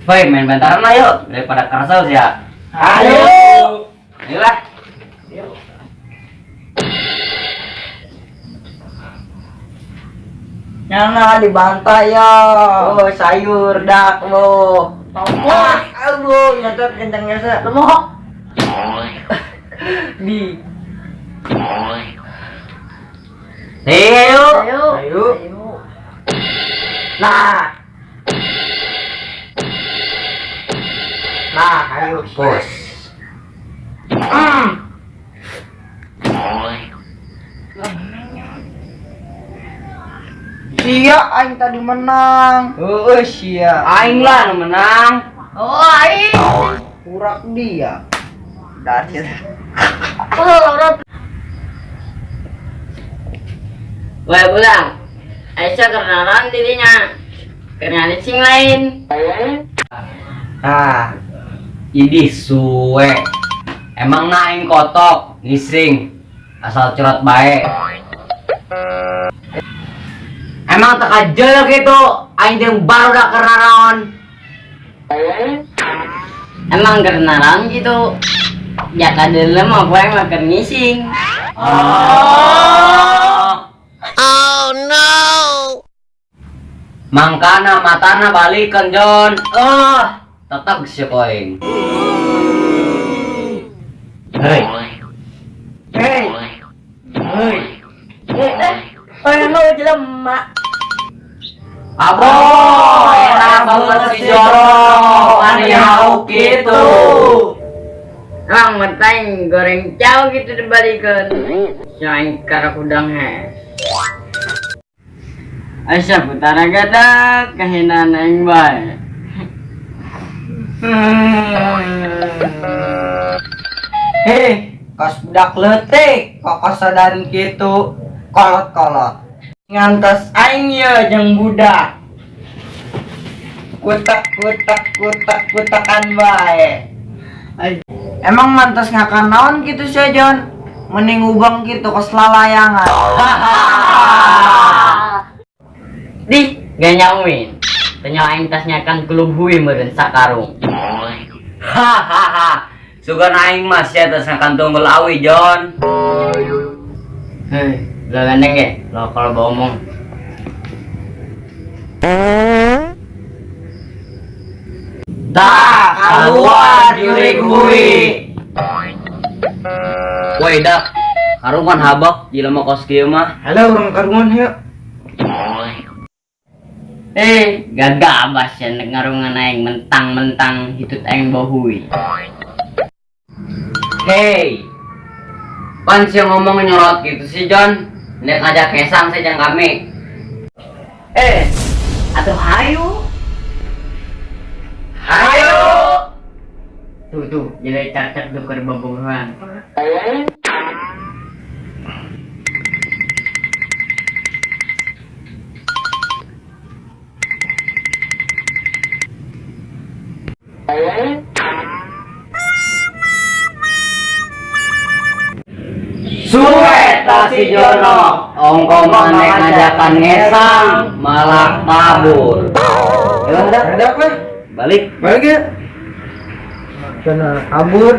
Woi, main bentaran lah yuk, daripada kesel sih ya. Ayo. Ayolah. Nyana dibantai ya. Oh, sayur dak lo. Ah, aduh, nyetot kenceng gesek. Lemok. Di. Ayo. Ayo. Ayo. Nah. Nah, ayo. Bos. Sia aing tadi menang. Heeh, sia. Aing lah nu menang. Oh, aing. Kurak dia. Dari. Oh, orang. Woi pulang. Aisyah kenalan dirinya. Kenalin sing lain. Nah, Idih suwe. Emang na aing kotok, ngising. Asal curhat bae. Emang tak aja gitu, aing jeung baru dah kenalan. Emang kenalan gitu. Ya kadele mah gue yang makan ngising. Oh. Oh no. Mangkana matana balikan John. Oh, tetap sih koing. Hei. Hei. Hei. Oh, emang udah lemak. Abo, enak banget si Joro, aniau gitu. Emang mentang goreng jauh gitu dibalikan. Selain karena kudang he. Aisyah putara gadak kehinaan aing bae. Hei, kos budak leutik, kok sadarin kitu, kolot-kolot. Ngantos aing ye jeung budak. Kutak-kutak kutak-kutakan bae. Emang mantas ngakan naon gitu sih John? Mending ubang gitu kos lalayangan. Di, gak nyauin. Tanya aing tasnya kan kelubhui meureun sakarung. Hahaha. Sugan aing mah sia tas ngakan tunggul awi John. Hei, lo gandeng ge, lo kalau bawa omong. Tah, keluar jurig hui. Woi dak, karungan habak jelema kos kieu mah. Halo, urang karungan yuk. Gagah abas ya ngarungan aing mentang-mentang hitut aing bahui. Hei, pan sih ngomong nyorot gitu sih John. Nek ngajak kesang sih jangan kami. Atau hayu. Hayu. Tuh tuh, jadi cacat duker bobogohan. Suwe ta si Jono, ongko manek ngajakan ngesang malah kabur. Ayo, dak, dak lah. Balik. Balik ya. Jono kabur.